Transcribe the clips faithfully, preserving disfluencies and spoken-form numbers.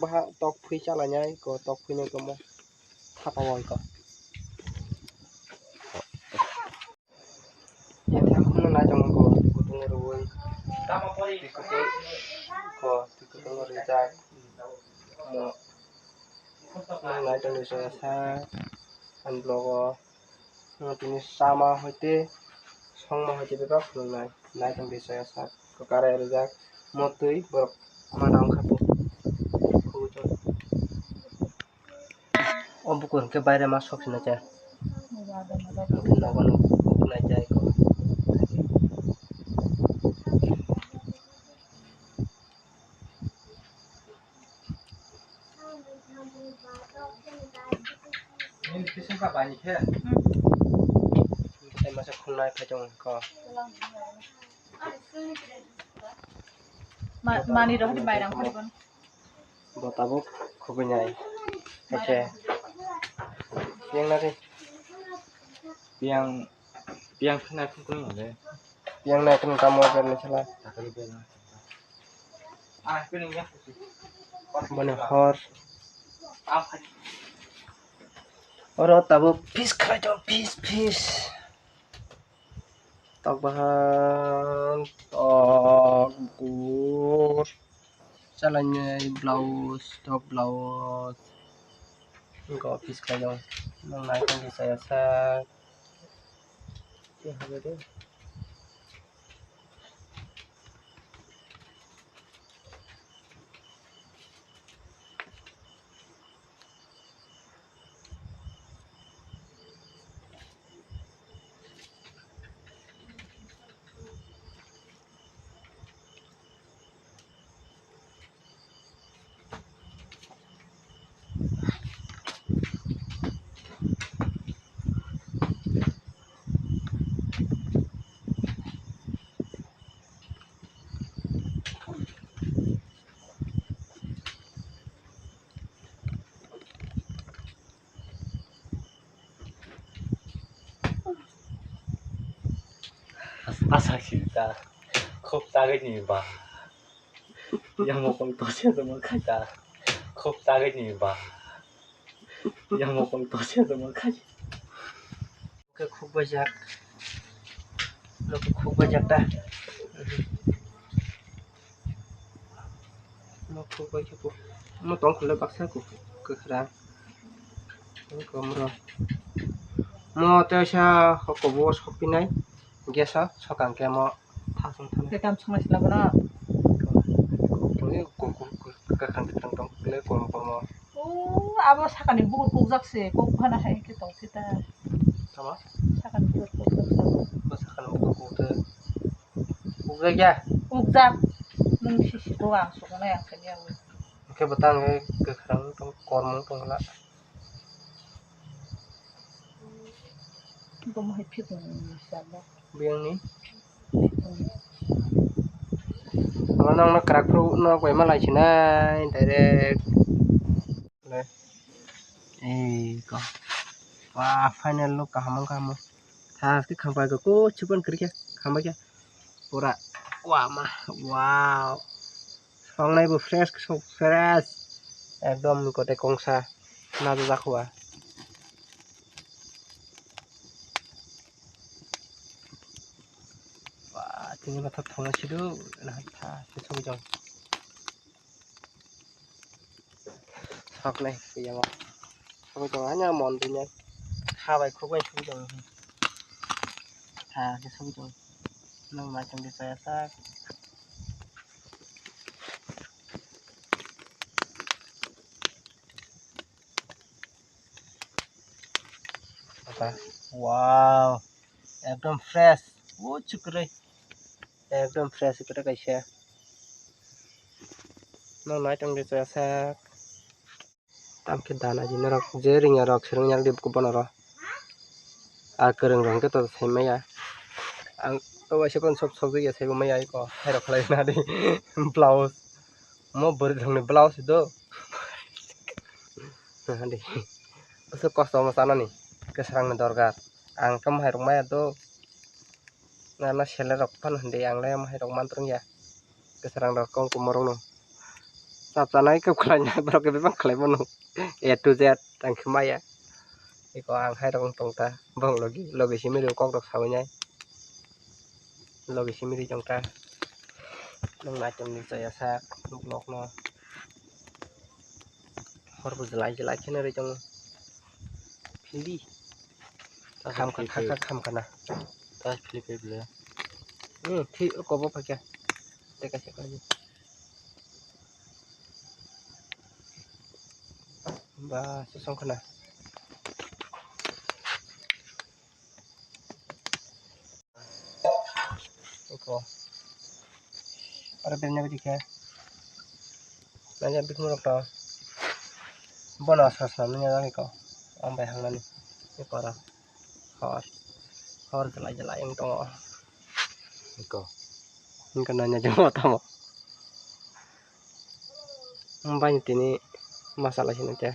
Baha tok phui chalainai ko, tok phui nai ko mo thapa bai ko. Yathai khumna nai tongo ko, twi kutung rwi. Twi kutung ko, twi kutung rijak. Mo nang nai tongdi soya sa. Ang vlog o, tini sama hoite, songma hoite bebak phunuknai, nai tongdi soya sa. Kwkarai rijak, mo twi borok ma tang kha po. O bukur hwnkhe baire ma sok sinai cha. Nogo no bukur nai cha eko. Tei masa khulnai phai tongo ko. Ma-, mani rok hadi bairang phai tongo. Bo tabuk khubui nai. Kaisa. Yang nari. Yang, yang khnai phung kung le. Yang nai kung kamo ber ni sala. Boni hor. Oro tabuk fish khlai tongo, fish, fish. Tok bahan, tok, bukur, chalainai, blouse, tok blouse, wngkha office khlaio, nwng nai tongdi chaya sak. Asa sita khub tagwi ni ba. Yang mokol tosia tongma khaita. Khub tagwi ni ba. Yang mokol tosia tongma khai. Khe khuk bajak. Nok khuk bajak ta. Nok khuk bai khe. Mo tong khule baksa ku kwkhwrang. Komro. Mo tesa hokobo sokpinai. Gesa sokang khe mo thasung thani. Khe kam swngnai sila bono. Tongwi ku, ku, ku, kwkhwrang kwkhwrang tong kle kormo kormo. O, abo sakani bukur kukjak se, kok phana hai khe tong sita. Tama? Sakani bukur kukjak se. Bo sakani bukur kuk khe. Kukjak ya? Kukjak. Nwng sisi kok ang sukunai ang khe ya. Khe bwtang khe kwkhwrang tong kormo tong la. Bomo hai phikung ni sabo. Biyangni. Phikung. Ano ang no kwrak phuru no koi ma lai sinai direct. Ei ko. Wah, final look kaham wngkha mo. Tha khe khampai ko, ko chipon kwrwi khe khambai khe. Pura. Wah ma. Wow. Songnai bo fresh, sok fresh. Ekdom kote kongsa. Najajak hua. Ba, tini matha thongna sido. Na tha, se sogwi jong. Soknai, piyamo. Sogwi jong, hanya mon dunya. Kha bai khuk bai sogwi jong. Tha, se sogwi jong. Nang mai tong de saya sak. Apa? Wow, ekdom fresh. O chukre, ekdom fresh kore kaisa. Nang nai tong de chasak. Tam khe dana di norok je ringya rok swrwng yak di bono ro. A kwrwng rok hwnkhe to sai maya. Ang to waisa phano sob sob ya sai maya iko hai rok khlai na di. Blouse. Mo bwrwi rokni blouse do. Hadi. Aswk kosto omo chanani. Kwsrangni dorkar. Ang khe mahairok maya do. Nana selai rok phano hwndi ang le mahairok man rwngya. Kwsrang rok kong kumorokno. Chap chanai kok khlainai borok khe bebak khlai mano. A to Z ang khe maya. Eko ang hai rok wng tong ta. Bong logi, logi simi rw kok rok sawi nai. Logi simi rw tong ta. Nang naitom ni chaya sak nok no. Hor bo jwlai jwlai khe nw rw tongo. Phildi. Kham kha, kha, kha, kham kha na. Ta phildi phildi. Hmm, thi kobo phakya. Teka se kha. Ba, sosong khana. Eko. Aro bini bidi khe. Nanya bikmurok to. Bono aswk aswk nanya jagwi ko. Ang bai hangnani. Eko aro. Hor. Hor jwlai jwlai wng tongo. Eko. Wngkha nanya jagwi tamo. Wng bai tini masa lai sinai te.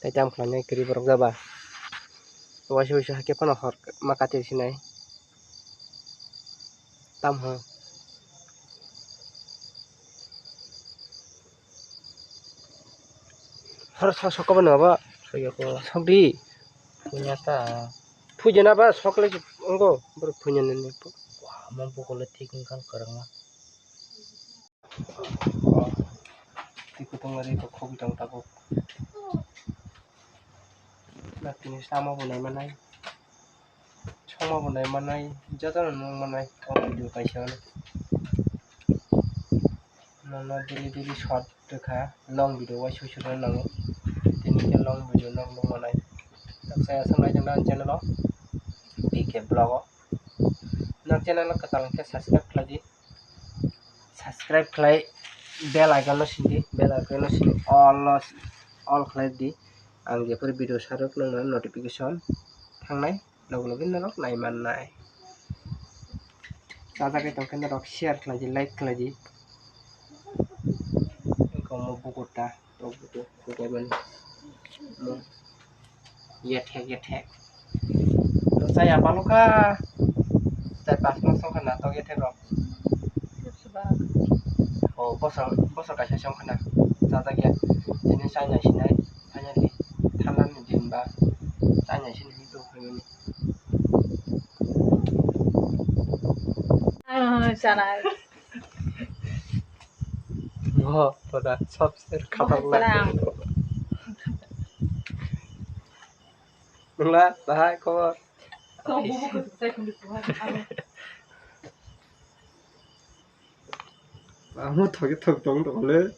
Tei tam khlainai kwrwi borok jaba. Waisa waisa hakhe phano hor ma kati sinai. Tam ha. Hor sok sok kobo no ba. Sok di. Punya ta. Puja na ba sok le ongo. Bro punya ne ne. Wah, mo bokol le thik wngkha kwrwngma. Twi kutung ri kok khogwi tong tabuk. Nak tini sama bo nai manai. Soma bo nai manai. Joto no nung manai. O video kaisa no. Nono daily daily short rwkha. Long video waisa waisa rwna nango. Tini khe long video no nung manai. Saya aswk nai tongna channel o. B K vlog o. Nok channel o kwtal khe subscribe khlai di. Subscribe khlai bell icon no sindi, bell icon no sindi all no, all khlai di. Ang jephuru video sarok nokno notification thangnai, logo logo norok nai mannai. Chajagwi tongkhe norok share khlai di, like khlai di. Wngkha omo bukur ta. Tok buto, buto mani. Mo. Yethek, yethek. To chaya palo kha. Char pas mas song kha na tok yethek rok. O bosor, bosor kaisa song kha na. Chajak ya. Tini chai nai sinai. Finally, thanda ni din ba. Chai nai sinai ni tok phaimani. Ah, chanai. Bo, boda, sob ser khatak lai. Salam. Nungla, bahai khobor. Amo thogi thok tong tong le.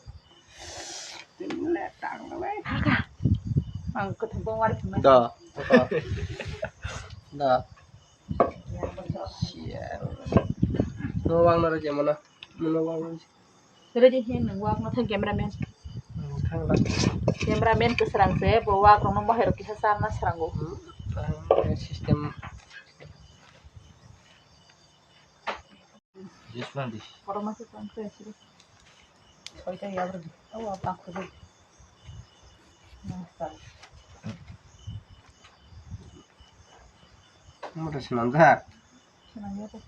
Halka. Ang kwthang bong wari phunai. Da, da. Da. Sial. No wang naro jemana. Muno wang. Ready he nang wak no thang cameraman. Thang la. Cameraman kwsrang se bo wak rok no bahai rok kisa charna srango. Hmm. System. Yes, man, this. Kotor masa tang se sih. Soita ya berdi. Oh, apa aku tu? Nasa. Kamu udah senang tak? Senang ya tuh.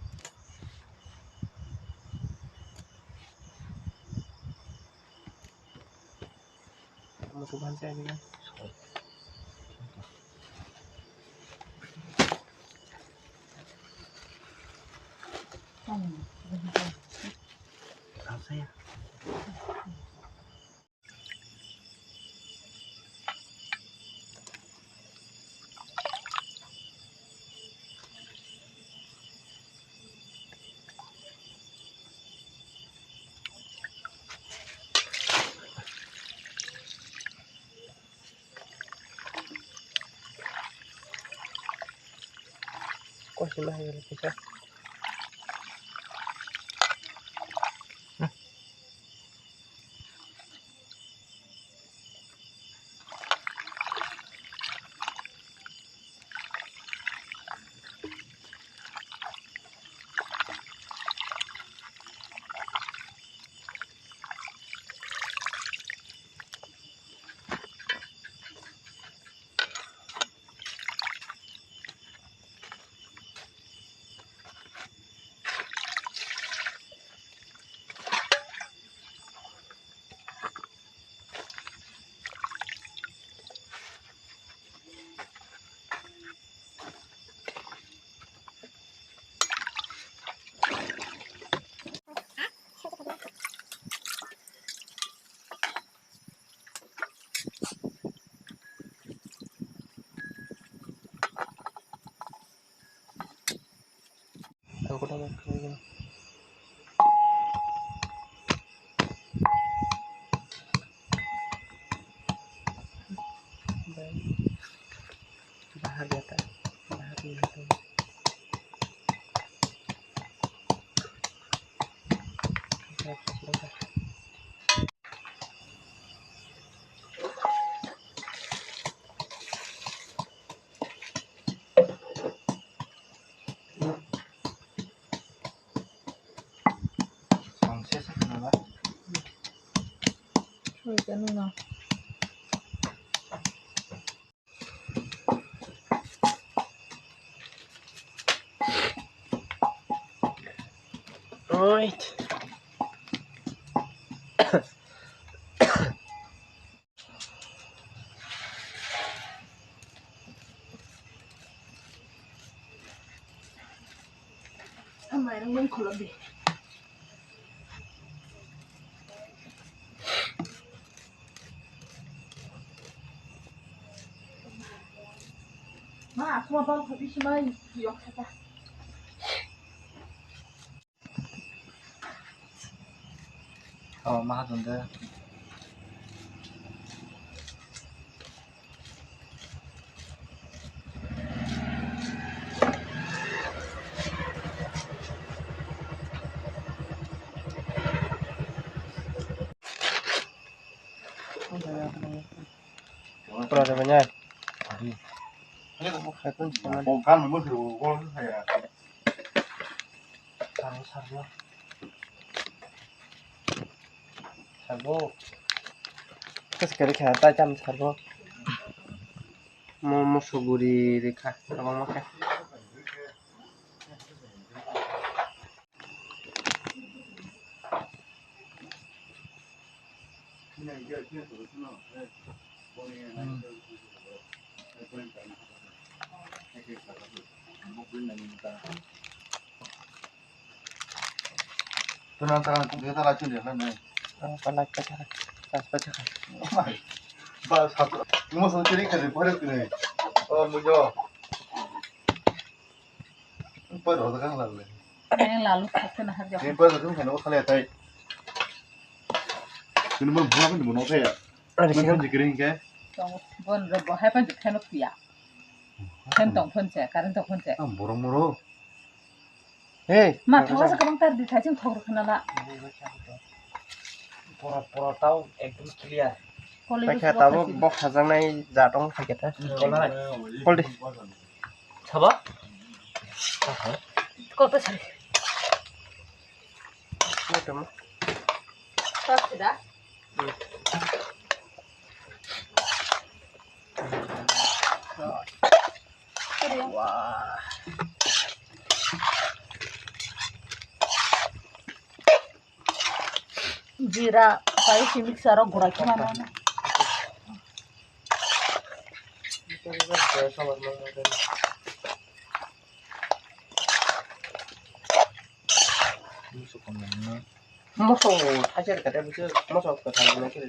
Masuk ban saya dengan. Apa ya? Kosima hai kisa. Bahar jata, bahar jata. Right. Mairung nung khulok di. Ma, aku mau bang kopi sih mai yok kata. Oh, maha tunda. Pura de banyai. Kan mo mo. Sarbo, sarbo. Sarbo. Kas kari kha, ta cham sarbo. Mo, mo suguri rikha, tabang ma kha. Tunang tangan kung kita lacun ya kan. Ang pala pacaran, pas pacaran. Ba satu, mo satu kiri kiri pada kiri. Oh, munyo. Pai rok kang lalu. Yang lalu kau kena harga. Ini pai rok kang kena kau kali atai. Ini mau buang ini mau nokai ya. Ada sih. Mau kering ke? Bon ro bo hai pan jek kena kuya. Khen tong phone se, karen tong phone se. Ang borong moro. Hey, ma thangla sa kabang tar di thai jeng thok rok kena la. Pura pura tau ekdom clear. Paikha tabuk bok hajaknai jat wng phaikha ta. Kolai. Kol di. Sabo? Kol pa sari. Ini tamo. Pas sudah. Wah. Jira pai si mixer o gura khe mano. Moso hajar kata bisa moso kata mana kira.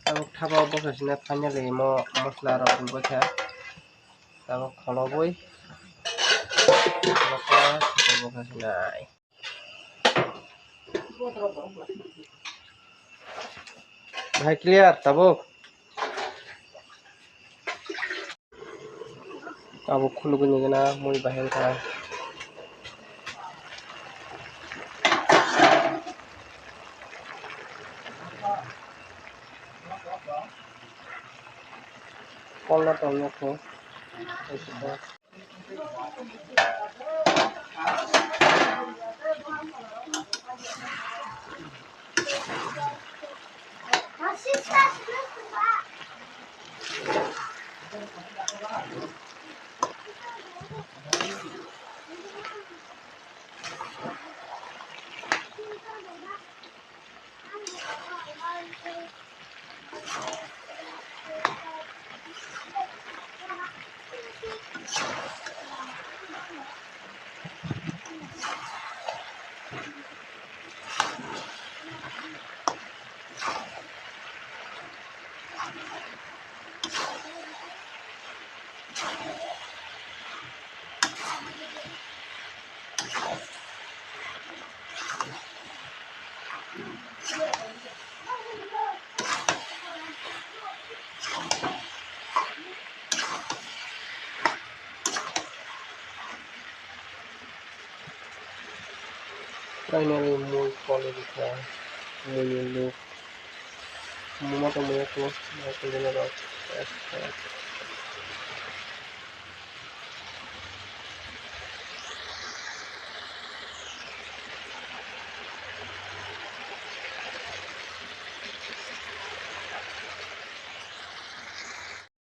Tabuk thapa bwkha sina finally mo mosla rok rwbaikha. Tabuk kholobwi bwkha sinai. Bahai clear tabuk. Abo khulugwi nigwna mui bahai wngkha. Kolna tong nukho. Finally, mui pole rikha, mui ni look. Muma tong mui ako, mui ako jena rok.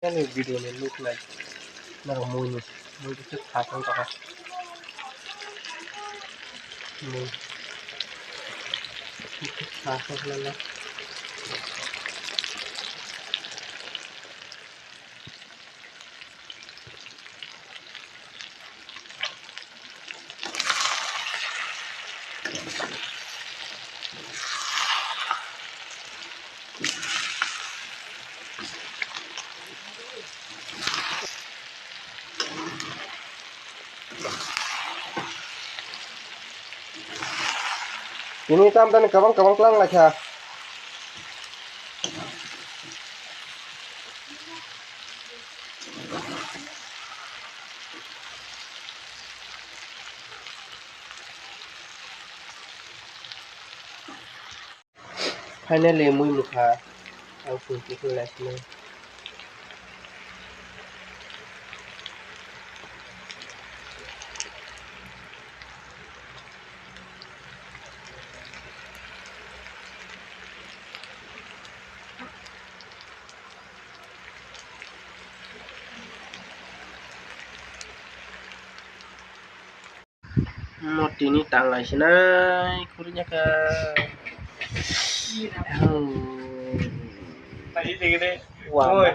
Ani video ni look nai. Naro mui ni. Mui ni khe kha tong kha. Mui. Kha tong kha la. Tini tam tani kabang kabang tlang lai kha. Finally, mui mukha ang pun tikhu lai sini. Mo tini tanglai sinai khuri nyakha. Wah.